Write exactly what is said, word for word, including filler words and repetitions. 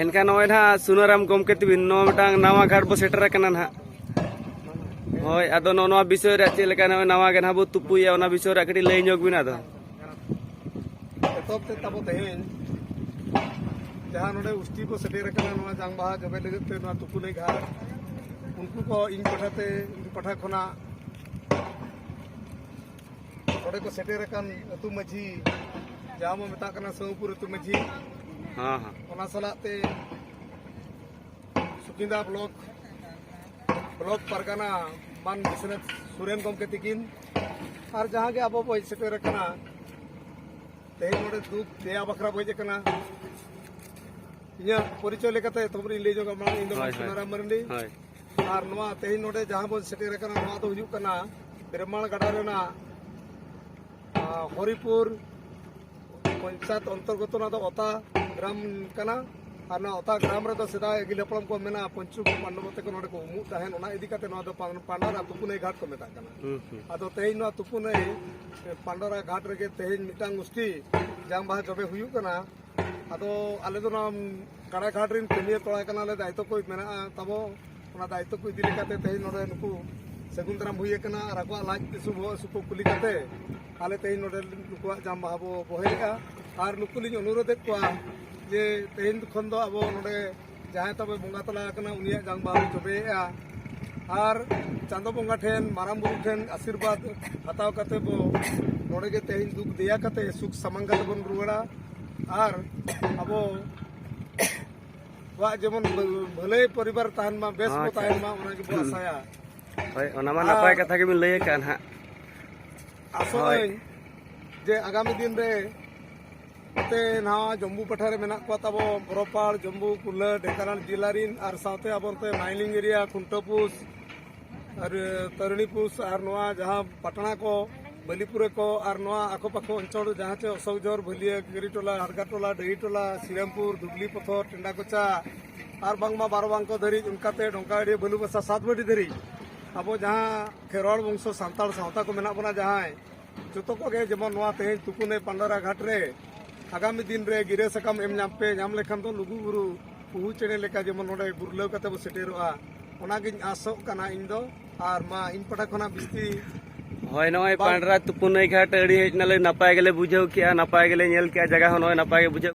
ᱮᱱᱠᱷᱟᱱ ᱱᱚᱜᱼᱚᱭ ᱱᱟᱦᱟᱜ ᱥᱩᱱᱟᱹᱨᱟᱢ ᱜᱚᱢᱠᱮ ᱛᱟᱹᱵᱤᱱ ᱱᱚᱣᱟ ᱢᱤᱫᱴᱟᱝ ᱱᱟᱣᱟ ᱜᱷᱟᱴ ᱵᱚ ᱥᱮᱴᱮᱨ ᱟᱠᱟᱱᱟ ᱱᱟᱦᱟᱜ᱾ ᱦᱳᱭ, ᱟᱫᱚ ᱱᱚᱜᱼᱚ ᱱᱚᱣᱟ ᱵᱤᱥᱚᱭ ᱨᱮ ᱪᱮᱫ ᱞᱮᱠᱟ ᱱᱚᱜᱼᱚᱭ ᱱᱟᱣᱟ ᱜᱮ ᱱᱟᱦᱟᱜ ᱵᱚ ᱛᱩᱯᱩᱭᱮᱫᱼᱟ, ᱚᱱᱟ ᱵᱤᱥᱚᱭ ᱨᱮ ᱠᱟᱹᱴᱤᱡ ᱞᱟᱹᱭ ᱧᱚᱜ ᱵᱤᱱ ᱟᱫᱚ᱾ ᱮᱛᱚᱦᱚᱵ ᱛᱮ ᱛᱟᱵᱚ ᱛᱮᱦᱮᱧ ᱡᱟᱦᱟᱸ ᱱᱚᱰᱮ ᱩᱥᱴᱤ ᱠᱚ ᱥᱮᱴᱮᱨ ᱟᱠᱟᱱᱟ ᱱᱚᱣᱟ ᱡᱟᱝ ᱵᱟᱦᱟ ᱡᱚᱵᱮ ᱞᱟᱹᱜᱤᱫ ᱛᱮ ᱱᱚᱣᱟ ᱛᱩᱯᱩᱱᱟᱹᱭ ᱜᱷᱟᱴ, ᱩᱱᱠᱩ ᱠᱚ ᱤᱧ ᱯᱟᱦᱴᱟ ᱛᱮ, ᱤᱧ ᱯᱟᱦᱴᱟ ᱠᱷᱚᱱᱟᱜ ᱱᱚᱰᱮ ᱠᱚ ᱥᱮᱴᱮᱨ ᱟᱠᱟᱱ ᱟᱹᱛᱩ ᱢᱟᱹᱡᱷᱤ, ᱡᱟᱦᱟᱸ ᱵᱚ ᱢᱮᱛᱟᱜ ᱠᱟᱱᱟ ᱥᱟᱹᱣᱯᱩᱨ ᱟᱹᱛᱩ ᱢᱟᱹᱡᱷᱤ, ᱦᱮᱸ, ᱦᱮᱸ᱾ ᱚᱱᱟ ᱥᱟᱞᱟᱜ ᱛᱮ ᱥᱩᱠᱤᱱᱫᱟ ᱵᱞᱚᱠ, ᱵᱞᱚᱠ ᱯᱟᱨᱜᱟᱱᱟ ᱢᱟᱱ ᱵᱤᱥᱣᱚᱱᱟᱛᱷ ᱥᱚᱨᱮᱱ ᱜᱚᱢᱠᱮ ᱛᱤᱠᱤᱱ, ᱟᱨ ᱡᱟᱦᱟᱸ ᱜᱮ ᱟᱵᱚ ᱵᱚ ᱦᱮᱡ ᱥᱮᱴᱮᱨ ᱟᱠᱟᱱᱟ, ᱛᱮᱦᱮᱧ ᱱᱚᱰᱮ ᱫᱩᱠ ᱫᱮᱭᱟ ᱵᱟᱠᱷᱨᱟ ᱵᱚ ᱦᱮᱡ ᱟᱠᱟᱱᱟ᱾ ᱤᱧᱟᱹᱜ ᱯᱚᱨᱤᱪᱚᱭ ᱞᱮᱠᱟᱛᱮ ᱮᱛᱚᱦᱚᱵ ᱨᱤᱧ ᱞᱟᱹᱭ ᱧᱚᱜᱟ, ᱢᱟᱲᱟᱝ ᱤᱧ ᱫᱚ ᱦᱳᱭ, ᱦᱳᱭ᱾ ᱥᱩᱱᱟᱨᱟᱢ ᱢᱟᱨᱟᱱᱰᱤ᱾ ᱦᱳᱭ᱾ ᱟᱨ ᱱᱚᱣᱟ ᱛᱮᱦᱮᱧ ᱱᱚᱰᱮ ᱡᱟᱦᱟᱸ ᱵᱚᱱ ᱥᱮᱴᱮᱨ ᱟᱠᱟᱱᱟ, ᱱᱚᱣᱟ ᱫᱚ ᱦᱩᱭᱩᱜ ᱠᱟᱱᱟ ᱵᱨᱮᱢᱟᱲ ᱜᱟᱰᱟ ᱨᱮᱱᱟᱜ, ᱟ, ᱦᱚᱨᱤᱯᱩᱨ ᱯᱚᱧᱪᱟᱭᱮᱛ ᱚᱱᱛᱚᱨᱜᱚᱛᱚ, ᱱᱚᱣᱟ ᱫᱚ ᱚᱛᱟ ᱜᱨᱟᱢ ᱠᱟᱱᱟ᱾ ᱟᱨ ᱱᱚᱣᱟ ᱚᱛᱟ ᱜᱨᱟᱢ ᱨᱮᱫᱚ ᱥᱮᱫᱟᱭ ᱟᱹᱜᱤᱞ ᱦᱟᱯᱲᱟᱢ ᱠᱚ ᱢᱮᱱᱟ, ᱯᱚᱧᱪᱩ ᱯᱟᱱᱰᱚᱵ ᱛᱮᱠᱚ ᱱᱚᱰᱮ ᱠᱚ ᱩᱢᱩᱜ ᱛᱟᱦᱮᱸᱱ, ᱚᱱᱟ ᱤᱫᱤ ᱠᱟᱛᱮ ᱱᱚᱣᱟ ᱫᱚ ᱯᱟᱱ-, ᱯᱟᱱᱰᱟᱨᱟ ᱛᱩᱯᱩᱱᱟᱹᱭ ᱜᱷᱟᱴ ᱠᱚ ᱢᱮᱛᱟᱜ ᱠᱟᱱᱟ᱾ ᱦᱩᱸ, ᱦᱩᱸ᱾ ᱟᱫᱚ ᱛᱮᱦᱮᱧ ᱱᱚᱣᱟ ᱛᱩᱯᱩᱱᱟᱹᱭ, ᱮ, ᱯᱟᱱᱰᱟᱨᱟ ᱜᱷᱟᱴ ᱨᱮᱜᱮ ᱛᱮᱦᱮᱧ ᱢᱤᱫᱴᱟᱝ ᱜᱩᱥᱴᱤ ᱡᱟᱝ ᱵᱟᱦᱟ ᱡᱚᱵᱮ ᱦᱩᱭᱩᱜ ᱠᱟᱱᱟ᱾ ᱟᱫᱚ ᱟᱞᱮ ᱫᱚ ᱱᱚᱣᱟ ᱠᱟᱲᱟ ᱜᱷᱟᱴ ᱨᱮᱱ ᱠᱟᱹᱢᱤᱭᱟᱹ ᱠᱚᱲᱟ ᱠᱟᱱᱟᱞᱮ, ᱫᱟᱭᱤᱛᱛᱚ ᱠᱚ ᱢᱮᱱᱟᱜᱼᱟ ᱛᱟᱵᱚ᱾ ᱚᱱᱟ ᱫᱟᱭᱤᱛᱛᱚ ᱠᱚ ᱤᱫᱤ ᱞᱮᱠᱟᱛᱮ ᱛᱮᱦᱮᱧ ᱱᱚᱰᱮ ᱱᱩᱠᱩ ᱥᱟᱹᱜᱩᱱ ᱫᱟᱨᱟᱢ ᱦᱩᱭ ᱟᱠᱟᱱᱟ ᱟᱨ ᱟᱠᱚᱣᱟᱜ ᱞᱟᱡ ᱟᱹᱥᱩᱞ ᱵᱚᱦᱚᱜ ᱟᱹᱥᱩᱞ ᱠᱚ ᱠᱩᱞᱤ ᱠᱟᱛᱮ ᱟᱞᱮ ᱛᱮᱦᱮᱧ ᱱᱚᱰᱮ ᱱᱩᱠᱩᱣᱟᱜ ᱡᱟᱝ ᱵᱟᱦᱟ ᱵᱚ ᱵᱚᱦᱮᱞᱮᱜᱼᱟ᱾ ᱟᱨ ᱱᱩᱠᱩ ᱞᱤᱧ ᱚᱱᱩᱨᱳᱫᱷ ᱮᱫ ᱠᱚᱣᱟ ᱡᱮ ᱛᱮᱦᱮᱧ ᱠᱷᱚᱱ ᱫᱚ ᱟᱵᱚ ᱱᱚᱰᱮ ᱡᱟᱦᱟᱸᱭ ᱛᱟᱵᱚ ᱵᱚᱸᱜᱟ ᱛᱟᱞᱟ ᱟᱠᱟᱱᱟ ᱩᱱᱤᱭᱟᱜ ᱡᱟᱝ ᱵᱟᱦᱟ ᱵᱚ ᱡᱚᱵᱮᱭᱮᱜᱼᱟ᱾ ᱟᱨ ᱪᱟᱸᱫᱚ ᱵᱚᱸᱜᱟ ᱴᱷᱮᱱ, ᱢᱟᱨᱟᱝ ᱵᱩᱨᱩ ᱴᱷᱮᱱ ᱟᱥᱤᱨᱵᱟᱫᱽ ᱦᱟᱛᱟᱣ ᱠᱟᱛᱮ ᱵᱚ ᱱᱚᱰᱮ ᱜᱮ ᱛᱮᱦᱮᱧ ᱫᱩᱠ ᱫᱮᱭᱟ ᱠᱟᱛᱮ ᱥᱩᱠ ᱥᱟᱢᱟᱝ ᱠᱟᱛᱮ ᱵᱚᱱ ᱨᱩᱣᱟᱹᱲᱟ᱾ ᱟᱨ ᱟᱵᱚ ᱠᱚᱣᱟᱜ ᱡᱮᱢᱚᱱ ᱵᱷᱟᱹ-, ᱵᱷᱟᱹᱞᱟᱹᱭ ᱯᱚᱨᱤᱵᱟᱨ ᱛᱟᱦᱮᱱ ᱢᱟ, ᱵᱮᱥ ᱵᱚ ᱟᱪᱪᱷᱟ᱾ ᱛᱟᱦᱮᱱ ᱢᱟ, ᱚᱱᱟ ᱜᱮᱵᱚ ᱦᱩᱸ᱾ ᱟᱥᱟᱭᱟ᱾ ᱦᱳᱭ, ᱚᱱᱟ ᱢᱟ ᱟᱨ ᱱᱟᱯᱟᱭ ᱠᱟᱛᱷᱟ ᱜᱮᱵᱤᱱ ᱞᱟᱹᱭ ᱟᱠᱟᱫ ᱱᱟᱦᱟᱜ᱾ ᱟᱥᱚᱜ ᱦᱳᱭ᱾ ᱟᱹᱧ ᱡᱮ ᱟᱜᱟᱢᱤ ᱫᱤᱱ ᱨᱮ ᱱᱚᱛᱮ ᱱᱟᱣᱟ ᱡᱚᱢᱵᱩ ᱯᱟᱴᱷᱟ ᱨᱮ ᱢᱮᱱᱟᱜ ᱠᱚᱣᱟ ᱛᱟᱵᱚ ᱵᱚᱨᱚᱯᱟᱲ, ᱡᱚᱢᱵᱩ, ᱠᱩᱞᱟᱹ, ᱰᱷᱮᱸᱠᱟᱱᱟᱞ ᱡᱮᱞᱟ ᱨᱤᱱ ᱟᱨ ᱥᱟᱶᱛᱮ ᱟᱵᱚ ᱱᱚᱛᱮ ᱢᱟᱭᱱᱤᱝ ᱮᱨᱤᱭᱟ, ᱠᱷᱩᱱᱴᱟᱹᱯᱩᱥ ᱟᱨ ᱛᱟᱹᱨᱤᱬᱤᱯᱩᱥ ᱟᱨ ᱱᱚᱣᱟ ᱡᱟᱦᱟᱸ ᱯᱟᱴᱱᱟ ᱠᱚ, ᱵᱟᱹᱞᱤᱯᱩᱨᱟᱹ ᱠᱚ ᱟᱨ ᱱᱚᱣᱟ ᱟᱠᱚ ᱯᱟᱠᱚ ᱚᱧᱪᱚᱞ ᱡᱟᱦᱟᱸ ᱪᱮ ᱚᱥᱳᱠ ᱡᱚᱦᱚᱨ, ᱵᱷᱟᱹᱞᱤᱭᱟᱹ, ᱜᱟᱹᱨᱤᱴᱚᱞᱟ, ᱦᱟᱰᱜᱟᱴᱚᱞᱟ, ᱰᱟᱹᱦᱤᱴᱚᱞᱟ, ᱥᱤᱨᱟᱢᱯᱩᱨ, ᱫᱩᱵᱽᱞᱤ ᱯᱚᱛᱷᱚᱨ, ᱴᱮᱸᱰᱟ ᱠᱚᱪᱟ ᱟᱨ ᱵᱟᱝᱢᱟ ᱵᱟᱨᱚ ᱵᱟᱝᱠᱚ ᱫᱷᱟᱹᱨᱤᱡ, ᱚᱱᱠᱟᱛᱮ ᱰᱚᱝᱠᱟᱜᱟᱹᱲᱤᱭᱟᱹ, ᱵᱟᱹᱞᱩᱵᱟᱥᱟ, ᱥᱟᱛᱵᱟᱹᱴᱤ ᱫᱷᱟᱹᱨᱤᱡ ᱟᱵᱚ ᱡᱟᱦᱟᱸ ᱠᱷᱮᱨᱣᱟᱲ ᱵᱚᱝᱥᱚ ᱥᱟᱱᱛᱟᱲ ᱥᱟᱶᱛᱟ ᱠᱚ ᱢᱮᱱᱟᱜ ᱵᱚᱱᱟ ᱡᱟᱦᱟᱸᱭ, ᱡᱚᱛᱚ ᱠᱚᱜᱮ ᱡᱮᱢᱚᱱ ᱱᱚᱣᱟ ᱛᱮᱦᱮᱧ ᱛᱩᱯᱩᱱᱟᱹᱭ ᱯᱟᱱᱰᱟᱨᱟ ᱜᱷᱟᱴ ᱨᱮ ᱟᱜᱟᱢᱤ ᱫᱤᱱ ᱨᱮ ᱜᱤᱨᱟᱹ ᱥᱟᱠᱟᱢ ᱮᱢ ᱧᱟᱢ ᱯᱮ, ᱧᱟᱢ ᱞᱮᱠᱷᱟᱱ ᱫᱚ ᱞᱩᱜᱩ ᱵᱩᱨᱩ ᱠᱩᱦᱩ ᱪᱮᱬᱮ ᱞᱮᱠᱟ ᱡᱮᱢᱚᱱ ᱱᱚᱰᱮ ᱜᱩᱨᱞᱟᱹᱣ ᱠᱟᱛᱮ ᱵᱚ ᱥᱮᱴᱮᱨᱚᱜᱼᱟ, ᱚᱱᱟᱜᱤᱧ ᱟᱥᱚᱜ ᱠᱟᱱᱟ ᱤᱧ ᱫᱚ᱾ ᱟᱨ ᱢᱟ ᱤᱧ ᱯᱟᱦᱴᱟ ᱠᱷᱚᱱᱟᱜ ᱵᱤᱥᱛᱤ ᱦᱳᱭ, ᱱᱚᱜᱼᱚᱭ ᱵᱟᱝ᱾ ᱯᱟᱸᱰᱨᱟ ᱛᱩᱯᱩᱱᱟᱹᱭ ᱜᱷᱟᱴ ᱟᱹᱰᱤ ᱦᱮᱡ ᱱᱟᱞᱮ, ᱱᱟᱯᱟᱭ ᱜᱮᱞᱮ ᱵᱩᱡᱷᱟᱹᱣ ᱠᱮᱜᱼᱟ, ᱱᱟᱯᱟᱭ ᱜᱮᱞᱮ ᱧᱮᱞ ᱠᱮᱜᱼᱟ, ᱡᱟᱭᱜᱟ ᱦᱚᱸ ᱱᱚᱜᱼᱚᱭ ᱱᱟᱯᱟᱭ ᱜᱮ ᱵᱩᱡᱷᱟᱹᱜ